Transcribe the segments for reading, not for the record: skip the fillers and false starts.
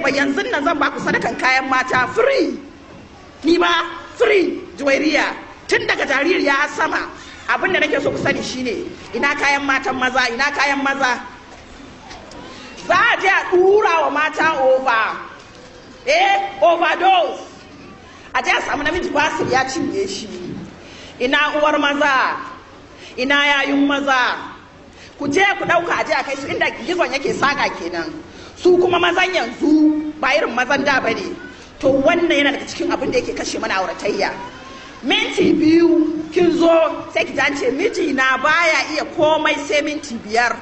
Ba yanzu nan zan baku sadakan kayan mata free. Ni ba free Juwairiya, tun daga jaririya har sama. Abin da nake so ku sani shine, ina kayan matan maza? Ina kayan maza? Za a je a dura wa mata overdose. A je a samu namiji basir ya cinye shi. Ina uwar maza? Ina yayun maza? Ku je ku ɗauka, a je a kai su inda gizon yake saka kenan. Su kuma mazan yanzu ba irin mazan da bane. To wannan yana daga cikin abin da yake kashe mana auratayya. Minti 2 kin zo, sai ki ce, "Miji na baya iya komai sai minti 5.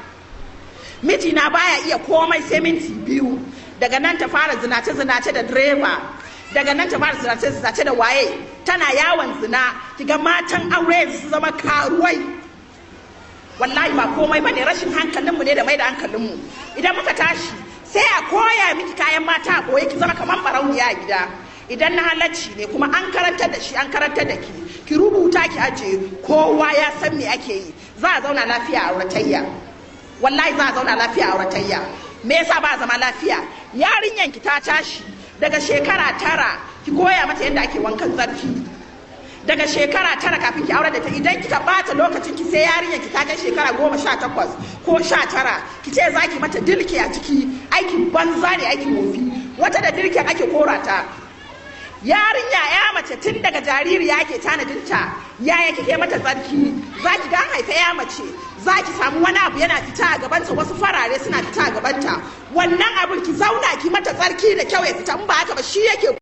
Miji na baya iya komai sai minti 2." Daga nan ta fara zinace zinace da direba, daga nan ta fara zinace zinace da waye, tana yawon zina. Kiga matan aure su zama karuwai. Wallahi ba komai bane, rashin hankalinmu ne da mai da hankalinmu. Idan muka tashi, sai a koya miki kayan mata a koyi, ki zama kamar barauniya a gida. Idan na halacci ne kuma an karantar da shi, an karantar da ki, ki rubuta ki aje, kowa ya san me ake yi, za a zauna lafiya a auratayya. Wallahi za a zauna lafiya a auratayya. Me yasa ba a zama lafiya? Yarinyan ki ta tashi daga shekara 9, ki koya mata yadda ake wankan zarfi daga shekara 9 kafin ki aure da ta. Idan kika bata lokacin ki, sai yarinyar ki ta kai shekara 18 ko 19, ki ce za ki mata dilke a ciki, aikin banza ne, aikin wofi. Wata da dilken ake korata. Yarinya ya mace, tun daga jaririya ake tanadinta. Yaya kike mata tsarki? Za ki ga an haifa ya mace, za ki samu wani abu yana fita a gabanta, wasu farare suna fita a gabanta. Wannan abin ki zauna ki mata tsarki da kyau ya fita. In ba haka ba, shi yake